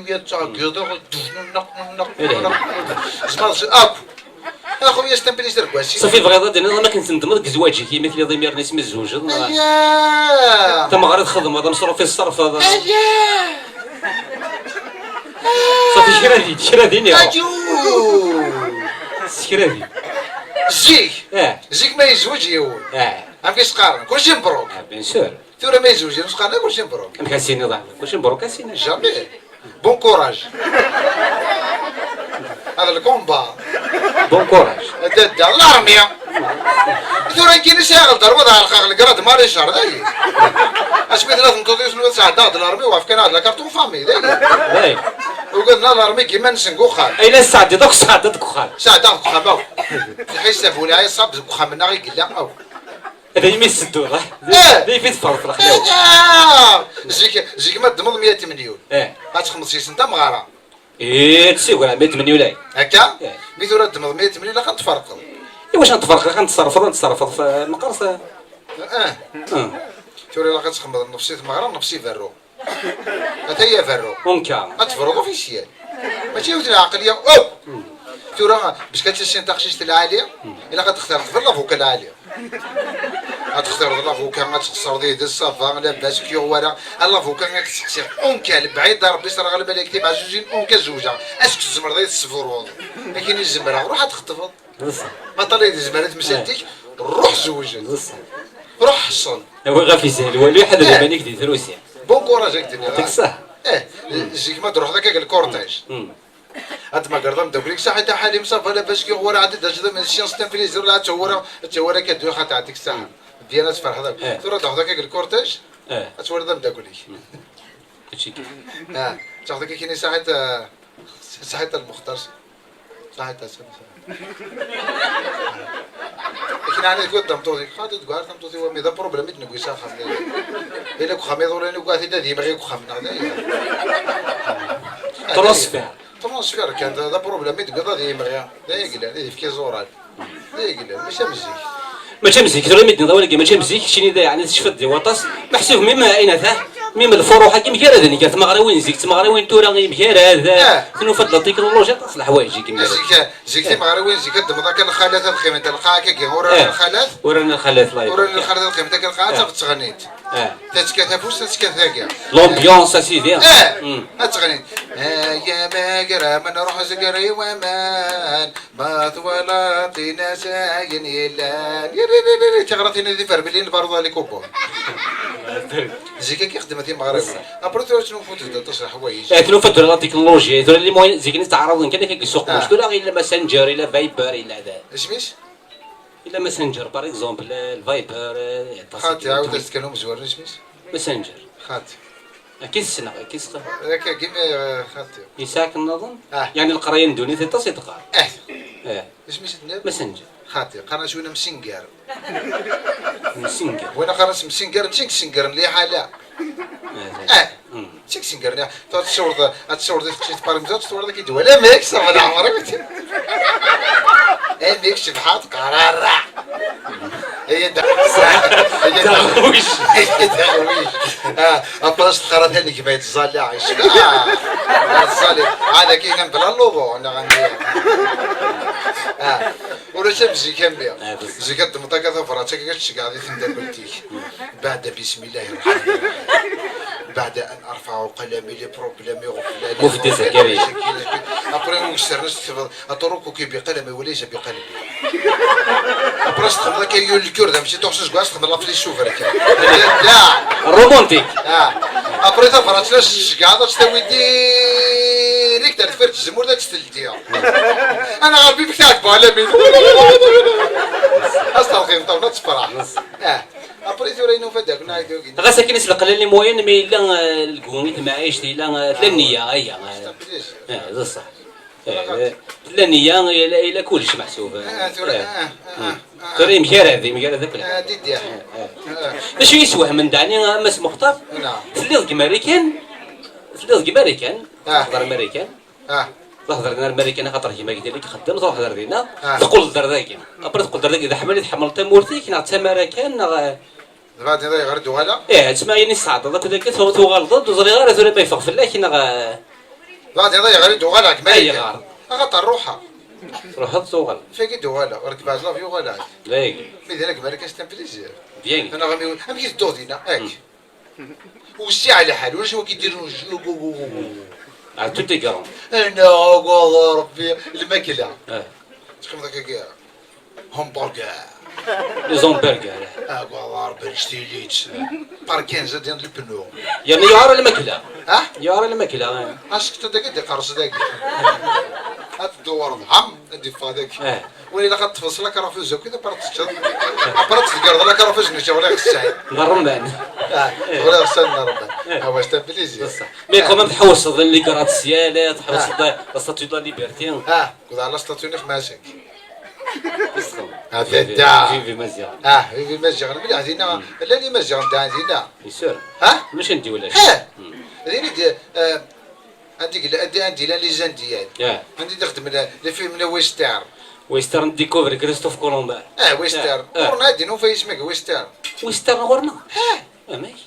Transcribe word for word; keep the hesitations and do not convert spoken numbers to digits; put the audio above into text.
Ttɛeggiḍeɣ, duf, nneq, nneq, nneq. Zmer akk. A xuya, c'est un plaisir, quoi. Safi, bɣiḍ ad d-tiniḍ am akken tendmeḍ deg zzwaǧ-ik imi tiliḍ imir-nni asmi tzewǧeḍ, neɣ? Aya! Tameɣra i txedmeḍ, ameṣruf i tṣerfeḍ. Aya! Safi, kra din, kra din, iruḥ. Ayu! S kra din. Zik! Eh. Zik ma yezweǧ yiwen. Eh. Amek i s-qqaren? Kulci mbruk. Ah, bien sûr. Tura ma yezweǧ yiwen s-qqaren kulci mbruk. Amek ad s-tiniḍ? Kulci mbruk ad s-tiniḍ. Jamais. Bon courage. Hada le combat. Bon courage. Dadda, l'armée. Tura nekkini sɛiɣ lderwa ad ɛelqeɣ le grade maréchal, dayi. Asmi tella tmeṭṭut-iw tnuma tesɛedda-ɣ-d l'armée u ɛefkan-aɣ-d la carte en famille, dayi. Dayi. Ugaden-aɣ l'armée deg yiman-nsen deg uxxam. Ayen ad tesɛeddiḍ akk tesɛeddiḍ deg uxxam. Sɛeddaɣ deg uxxam akk. Lḥisab ulaɛ iṣab deg uxxam-nneɣ i yella akk. D aymi i tettedduḍ, ah? Eh! D aymi i teffreḍ f lexlaw. Eh! Zik, zik ma ddmeḍ meyya tmenyul. Eh. Ad txedmeḍ s-yisen tameɣra. Eh, tsigura meyya tmenyul ay. Akka? Eh. Mi tura ddmeḍ meyya tmenyul, ilaq ad tferqeḍ. Iwacu ad tferqeḍ? Ad tṣerfeḍ, ad tṣerfeḍ f meqqert. Eh. Eh. Tura ilaq ad txedmeḍ nnefs i tmeɣra, nnefs i berru. Ata ya berru. Unka. Ad tebruḍ officiel. Mačči yiwet n lɛeqliya. Oh! Tura, bac ad tissin taqcict lɛali, ilaq ad textireḍ qbel l'avocat lɛali. Ad textireḍ l'avocat, ad tqeṣṣreḍ yid-s, ça va, labas, ur k-yuɣ wara. A l'avocat ad k-seqsiɣ. Unka, lebɛid a Rebbi, ṣṣreɣ lmalayek timeɛzuzin, unka zewǧeɣ. Est-ce que tzemreḍ ad yi-tesburweḍ? Akken i zemreɣ, ruḥ ad txeṭbeḍ. D ṣṣeḥ. Ma ṭṭal-it zmer i temsalt-ik, ruḥ zewǧ-d. D ṣṣeḥ. Ruḥ ḥṣel. Awi ɣef yeshel walu, ḥader iman-ik di trusi. Bon courage, ak-d-nniɣ. Yɛṭik ṣṣeḥ. Eh, zik ma d-ruḥeḍ akka deg lkurṭij. Mm. Ad d-tmagreḍ ameddakel-ik, saḥit a Ḥalim, ça va, labas, ki ɣur ɛeddi d ajdam, science, un plaisir, la ttawura, ttawura akka d-yuɣ, ad tɛeddi ṣṣeḥ. Bien, ad tferḥeḍ akk. Eh. Tura d-ruḥeḍ akka deg lkurṭij, eh, ad twaliḍ ameddakel-ik. Mm. Mačči kan. Ah, ttaɣeḍ akka kini saḥit, ah, saḥit a Lmuxtar. Saḥit a Sami, saḥit. Akken ɛni tguḥ tameṭṭut-ik, xaṭi tguḥ tameṭṭut-iw, ami d aproblème i d-newwi s axxam. Yella deg uxxam iḍulan i yuɣ-it-id ad yemɣi deg uxxam-nneɣ, d aya. Transfert. Transfert kan, d aproblème i d-tewwiḍ ad yemɣi. D aya yellan, ad yefk iẓuran. D aya yellan, mačči am zik. Mačči am zik, tura mi d-tenniḍ awal-agi, mačči am zik, keččini da yeɛni tecfiḍ di waṭas. Meḥsub mim ayen ata, mim lfuruḥ-agi mgaraden gar tmeɣriwin zik d tmeɣriwin tura yemgarad, ah, tnufa-d la technologie, aṭas n leḥwayeǧ i yemgaraden. Zik, zik timeɣriwin zik ad d-temḍa kan lxalat ad qqiment lqaɛa-agi, urar, eh, lxalat. Urar n lxalat, la. Urar n lxalat ad qqiment akken lqaɛa, eh, tafettɣenit. Eh. Tattkan tafust, tattkan tagi. L'ambiance, a sidi. Eh! Mm. Ad teɣnin. Ay amagraman, ruḥ zegri waman, ma twalaḍ tinasayen yellan. Yirririri, tiɣratin di fermilin, lbaruḍ ali kubo. Zik akka i xeddmen timeɣriwin. Après tura ttnufut-d aṭas n leḥwayeǧ. Eh, tnufa-d tura la technologie, tura les moyens, zik-nni ttɛaraḍen kan akka deg ssuq. Ah. Tura illa Messenger, illa Viber, illa da. Isem-is? Illa Messenger, par exemple, eh, le Viber, eh, aṭas. Xaṭi, ɛawed-as-d kan umezwar n isem-is. Messenger. Xaṭi. Akka i t-ssneɣ, akka i t-ssneɣ. Akka, gimi, eh, xaṭi. Yesɛa akken nniḍen? Ah. Yeɛni leqraya n ddunit aṭas i teqqar. Eh. Eh. Isem-is tenniḍ? Messenger. Xaṭi, qqaren-as win amsinger. Amsinger. Win qqaren-as amsinger, mačči deg sengren liḥala. Eh. Eh. Mm. Seg sengren, ad tsiwreḍ, ad tsiwreḍ i teqcict par exemple, ad tsiwreḍ akka i ddwala, amek, ṣṣaba leɛmer-iw. Amek, cebḥa, tqarara. Ay, da, ay, da, daɣwic. Ay, daɣwic. Ah, après, teqqar-as, "Anegma yettẓalla, ah, yettẓalla." Ah, tẓalli. Ah, dagi, kan bla luḍu, neɣ anegma. Ah, ulac am zik, a mmi. Ah, bas. Zik, ad d-temḍa akka tabrat, akka, ad tceggɛeḍ i temdakelt-ik. Beɛda, bismillahi rraḥmani rraḥim. Beɛda an arfaɛu qalami li problemi ɣef lali. Mufti Zakariya. Après, ur yessern ad s-tekfeḍ, atrukuki bi qalami wa laysa bi qalbi. Après, s-txedmeḍ akka yul lkurd, am si tuɣ s useggas, txedmeḍ la flèche s'ouvre akka. Da. Romantique. Ah. Après, tabrat la s-tceggɛeḍ, ad tt-tawi direct ar deffir tzemmurt, ad tt-teldi. Ana ɣer bibek taɛegba alamin. Ad s-terɣim ṭawna, ad tefreḥ. Ah. Après tura i nufa-d akk neɣ d wagi. Ɣas akken s leqlal n moyen, mi yella, eh, lgu i temɛict, yella, eh, tella nniya, aya, eh, eh, d ṣṣeḥ. Eh, eh, tella nniya, yella, yella kullec meḥsub, eh, ah, tura, eh, ah, ah, ah. Tura yemgarad, yemgarad akk. Ah, didi. Eh, eh. Ah. D acu i yeswehmen daɛni, a Mass Muxtar? Naɛam. Telliḍ deg Marikan, telliḍ deg Marikan, ah, txedmeḍ Marikan. Ah. Ruḥ ɣer Marikan, axaṭer gma-k din i ixeddem, truḥ ɣer dinna, ah, teqqleḍ-d ar dagi. Après teqqleḍ-d ar dagi, d aḥmal i tḥemmleḍ tamurt-ik, neɣ d tamara kan, neɣ, eh? Dɣa dinna ɣer d-uɣaleɣ? Ih, tma ayen i tesɛeddaḍ akk dagi, tu-, tuɣaleḍ-d, ur ẓriɣ ara tura ma yeffeɣ fell-ak, neɣ, eh, Baɛd iḍ ayɣer i d-uɣaleɣ deg Malika? Ayɣer? Axaṭer ruḥeɣ. Ruḥeḍ tuɣal. Fagi d-uɣaleɣ, rekbeɣ l'avion uɣaleɣ. Dagi. Mi d nekk Malika, c'est un plaisir. Bien. Anaɣ mi, amek i tedduɣ dinna? Ak. Wessiɛ lḥal, ulac wagi d-irun. Ah, tout est grand. Ana, agad Rebbi, lmakla. Ah. Teqqimeḍ akka, hamburger. Les hamburgers. Agad Rebbi, annect-ilat. Par quinze ad d-yan lpenu. Yerna yuɛer lmakla. Ha? Yuɛer lmakla. Asket-a dagi d-iqerres dagi. Ad tdewreḍ, ham, ad d-iffeɣ dagi. Eh. Wala ilaq ad teṭṭfeḍ s la crafeuse akk, après ad teččeḍ. Après ad tdegreḍ la crafeuse n ccɣel iɣessan. D ṛṛemman. Ah, ɣur iɣessan n ṛṛemman. Eh. Ah, ouais, c'est un plaisir. Bessah. Mais quand même, tḥewṣeḍ les gratte-ciel, tḥewṣeḍ la statue de la liberté. Ah, akked la statue n Xmasek. Bessah. Ah, vivi, vivi Maziɣ. Ah, vivi Maziɣ. Mliḥ dinna, llan Imaziɣen da dinna. Bien sûr. Ha? Ulac anda ulac. Ha? Din i d, eh, Anda i yella, anda, anda i llan les Indiens. Ah. Anda i d-xedmen les films n western. Western découvre Christophe Colomb. Ah, western. Ah, ah. Ɣur-neɣ ad d-nufa isem-agi western. Western ɣur-neɣ? Ah. Amek?